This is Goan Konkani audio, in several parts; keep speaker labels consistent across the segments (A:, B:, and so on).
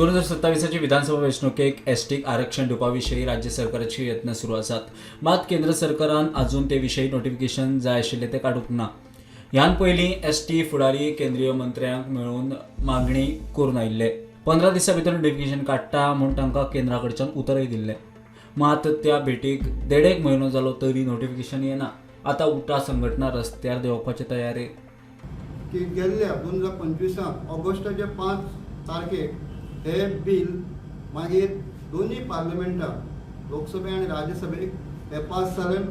A: 2027चे विधानसभा वेंचणुकेक एसटीक आरक्षण दिवपा विशीं राज्य सरकाराचे यत्न सुरू आसात. मात केंद्र सरकारान अजून ते विशीं नोटिफिकेशन जाय आशिल्लें तें काडूंक ना. ह्यान पयलीं एसटी फुडारी केंद्रीय मंत्र्यांक मेळून मागणी करून आयिल्ले. 15 दिसां भितर नोटिफिकेशन काडटा म्हूण तांकां केंद्रा कडच्यान उतरय दिल्लें. मात त्या भेटीक देडेक म्हयनो जालो तरी नोटिफिकेशन येना. आतां उटा संघटना रस्त्यार देंवपाचे तयारेर.
B: की गेल्ल्या 2025 त ऑगस्टाच्या 5 तारखेक हे बील मागीर दोनूय पार्लमेंटाक, लोकसभे आनी राज्यसभेक हे पास जालें.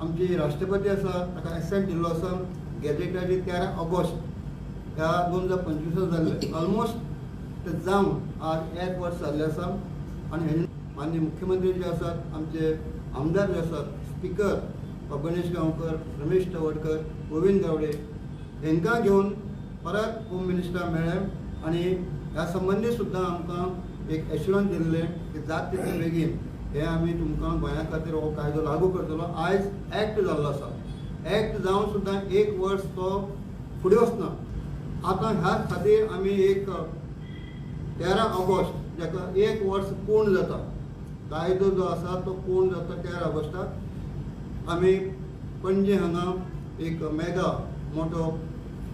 B: आमची राष्ट्रपती आसा ताका एसेंट दिल्लो आसा. गॅजेटाची 13 ऑगस्ट ह्या 2025 जाल्ले. ऑलमोस्ट ते जावन आज एक वर्स जाल्लें आसा. आनी हे माननीय मुख्यमंत्री जे आसात, आमचे आमदार जे आसात, स्पिकर गणेश गांवकर, रमेश तवडकर, गोविंद गावडे हेंकां घेवन परत होम मिनिस्टरा मेळ्ळे आनी ह्या संबंदी सुद्दां आमकां एक एश्युरन्स दिल्लें की जात तितले बेगीन हे आमी तुमकां गोंया खातीर हो कायदो लागू करतलो. आयज एक्ट जाल्लो आसा. एक्ट जावन सुद्दां एक वर्स तो फुडें वचना. आतां ह्याच खातीर आमी एक 13 ऑगस्ट, जाका एक वर्स पूर्ण जाता, कायदो जो आसा तो पूर्ण जाता 13 ऑगस्टाक, आमी पणजे हांगा एक मेगा मोठो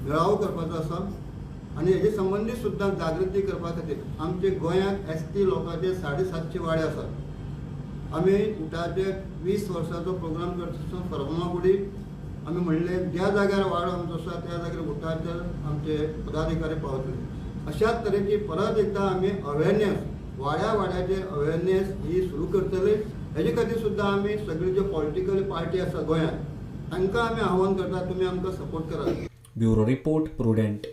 B: मेळावो करपाचो आसा. आनी हेजे संबंदी सुद्दां जागृती करपा खातीर आमचे गोंयांत एसटी लोकांचे 750 वाडे आसात. आमी उटाचे 20 वर्साचो प्रोग्राम करता आसतना फर्मागुडी आमी म्हणलें, ज्या जाग्यार वाडो आमचो आसा त्या जाग्यार उटाचे आमचे पदाधिकारी पावतले. अशाच तरेची परत एकदां आमी अवेरनेस, वाड्या वाड्याचेर अवेरनेस ही सुरू करतले. हेजे खातीर सुद्दां आमी सगळी ज्यो पॉलिटिकल पार्टी आसा गोंयांत तांकां आमी आव्हान करता, तुमी आमकां सपोर्ट करात.
A: Bureau report, prudent.